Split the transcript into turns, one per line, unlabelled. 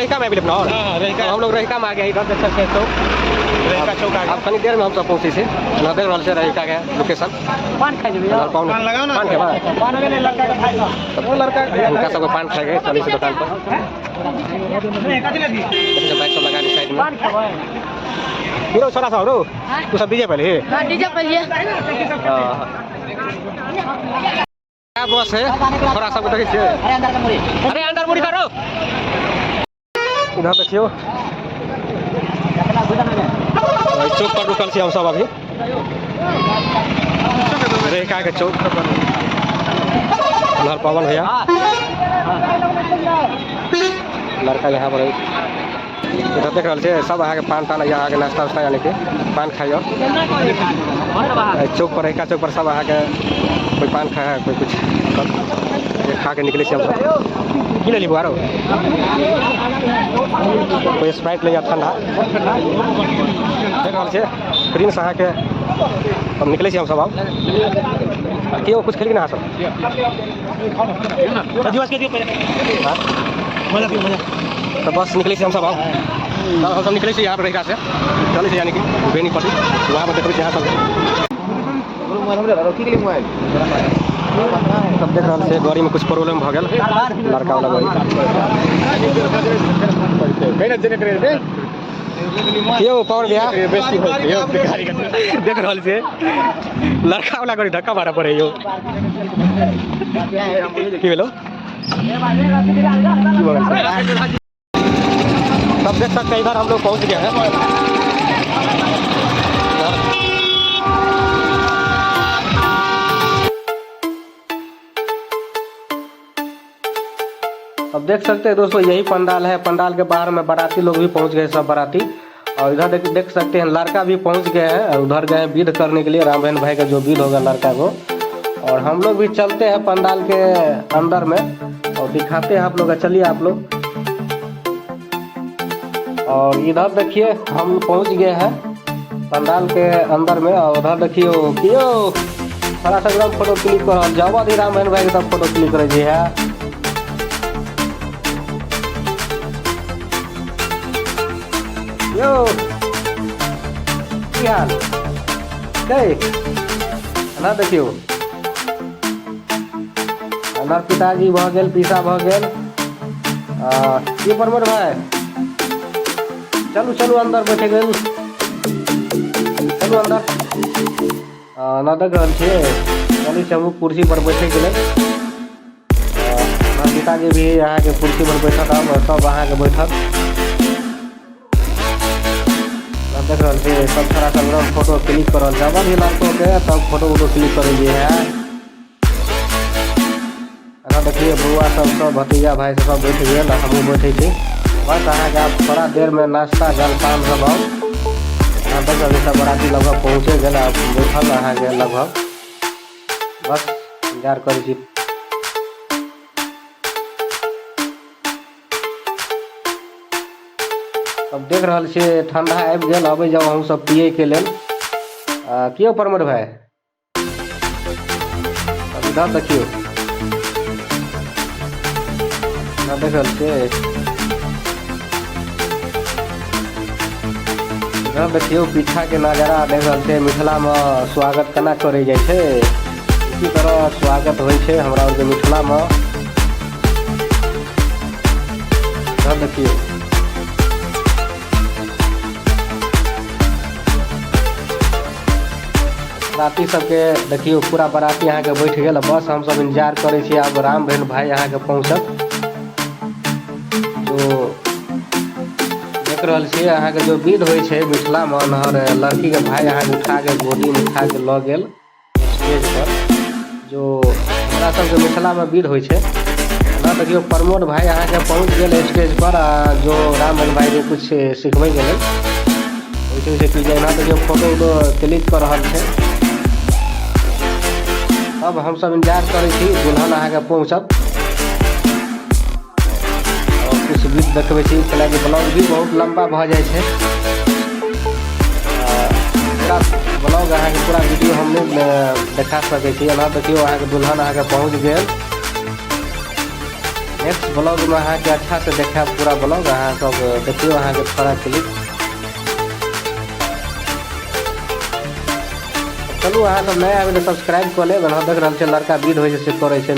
रहिका में आबि गेलियै अपना।
हाँ, रहिका।
तो हम लोग रहिका में आ गए। इधर देख सकते हैं चौक।
रहिका चौक आ
आब कनी देर में हम सब पहुँचे छी। एना देख रहल छै रहिका के लोकेशन।
पान खाइ जेबै?
इधर पान
पान लगाओ ना।
पान खेबै?
पान गेलै लड़का के खाइ।
ओ लड़का हुनका सबके पान खाइ के चलै छै दुकान पर। देखै छै बाइक सब लगा के साइड में।
पान खेबै?
हीरो छोरा सब रो, तू सब डीजे पहले।
हाँ, डीजे पर ये।
क्या बस है छोरा सबके देखै छियै।
अरे, अंदर के मुड़ी।
अरे, अंदर मुड़ी करो। इधर देखियौ, चौक पर रुकल छी हम सब अभी, रहिका के चौक। उधर पवन भैया लड़का यहाँ पर। इधर देख रहल छियै सब अहाँके पान तान, अहाँके नाश्ता उस्ता, यानी कि पान खाइयो। एहि चौक पर, रहिका चौक पर सब अहाँके कोई पान खाए है, कोई कुछ। सब ये खा के निकले छी हमसब। की लेली बुआरो? कोई स्प्राइट ले या ठंडा। देख रहल छियै प्रिंस अहाँके। अब निकले छी हमसब। आब केओ कुछ खेली ना अहाँ सब? हाँ? तऽ बस निकलै छी हमसब। आब तब हमसब निकलै छी यहाँ पर रहिका से, चलै छी यानी कि बेनीपट्टी। वहाँ पर देखबै छी अहाँ सबके। सब देख रहल छै, गाड़ीमे कुछ प्रॉब्लम भऽ गेल, लड़का वाला गाड़ी। यौ पवन भैया, देख रहल छै लड़का वाला गाड़ी धक्का मारऽ पड़ै यौ। की भेलो? की भऽ गेल? सब देख सकते हैं, इधर हम लोग पहुंच गए हैं इधर। अब देख सकते हैं दोस्तों, यही पंडाल है। पंडाल के बाहर में बाराती लोग भी पहुंच गए, सब बाराती। और इधर देख देख सकते हैं लड़का भी पहुंच गए हैं और उधर गए हैं विध करने के लिए, राम बहन भाई का जो विध होगा लड़का को। और हम लोग भी चलते हैं पंडाल के अंदर में और दिखाते हैं आप लोग। चलिए आप लोग। और इधर देखिए, हम पहुंच गए हैं पंडाल के अंदर में। और उधर देखियो कियो थोड़ा सा एकदम फोटो क्लिक कर जब अधि राम बहन भाई के तब फोटो क्लिक करे है। यौ, की हाल छै? एना देखियौ, हमर पिताजी भऽ गेल, पीसा भऽ गेल। आ, की प्रमोद भाई, चलू चलू, अंदर बैठे गेल, चलू अंदर। आ, ना देख रहल छियै, चलै छी हमहूँ कुर्सी पर बैठे गेलै। हमर पिताजी भी अहाँके कुर्सी पर बैठत। आब सब अहाँके बैठत। ना देख रहल छियै, सब छोरा सब एकदम फोटो क्लिक कर रहल छै। अब भी लड़को के तब फोटो उटो क्लिक करै जे है। एना देखिए, बउआ सब, सब भतीजा भाई सब बैठ गेल आ हमहूँ बैठे छी। बस अहाँके आब थोड़ा देर में नाश्ता जलपान सब। आब यहाँ देख रहल छी, सब बराती लगभग पहुँचे गेल आ बैठल अहाँके लगभग। बस इंतजार करै छी। अब देख रहल छियै, ठंडा आबि गेल। अबै जाउ अहूँ सब पियैके लेल। आ, कियो प्रमोद भाई, अब इधर देखियौ ना, देख रहल छियै, इधर देखियौ पीछा के नजारा। देख रहल छियै मिथिलामे स्वागत केना करै जाइ छै। इसी तरह स्वागत होइ छै हमरा आरके मिथिलामे। इधर देखियौ, बाराती सबके देखियौ, पूरा बाराती अहाँके बैठ गेल। बस हमसब इंतजार करै छी, आब राम बहन भाई अहाँके पहुँचत। जो देख रहल छियै अहाँके, जो विध होइ छै मिथिलामे, नहर लड़कीके भाई अहाँके उठा के गोदीमे उठा के लऽ गेल स्टेज पर, जो हमरा सबके मिथिलामे विध होइ छै ना। देखियौ, प्रमोद भाई अहाँके पहुँच गेल स्टेज पर आ जो राम बहन भाई के कुछ सिखबै गेलै, ओइसे ओइसे की जे। देखियौ, फोटो उटो क्लिक कऽ रहल छै। अब हमसब इंतजार करै छी, दुल्हन अहाँके पहुँचत और कुछ गीत देखबै छी। कैलाकि ब्लॉग भी बहुत लम्बा भऽ जाइ छै। पूरा ब्लॉग अहाँके, पूरा वीडियो हम नहि देखा सकै छी। एना देखियौ, अहाँके दुल्हन अहाँके पहुँच गेल। नेक्स्ट ब्लॉगमे अहाँके अच्छासँ देखायब पूरा ब्लॉग। अहाँ सब देखियौ अहाँके थोड़ा क्लिप। चलू, अहाँ सब नया आबि सब्सक्राइब कऽ लेब। अहाँ देख रहल छियै, लड़का विध होइ छै से करै छै।